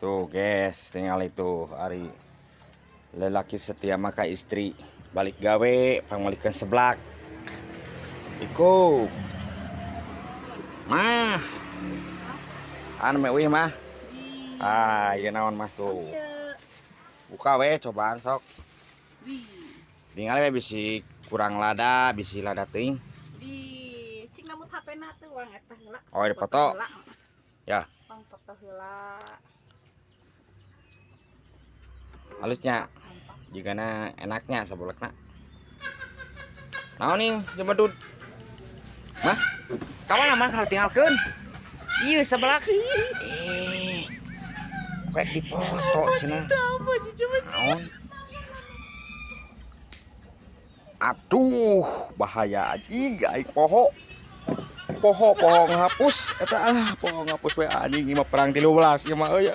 Tuh guys, tinggal itu ari lelaki setia maka istri balik gawe pangmeulikeun seblak. Iku. Mah. Anu me uih mah. Ah, ieu naon mah tuh. Buka we cobaan sok. Wih, Tinggal we bisi kurang lada, bisi lada teuing. Di cing nambut HP na tuh wang eta heula. Oh, di foto. Heula. Ya. Pang foto heula. Halusnya. Jigana enaknya sabolekna. Naon nih, jembadut? Mah? Kawan mah kalau tinggalkeun. Iya seblak. Eh. Kayak dipoto cenah. Apa coba? Naon? Aduh, bahaya anjing aing poho. Poho poho ngapus eta, ah, poho ngapus we anjing, ieu mah perang 13 ieu mah euy.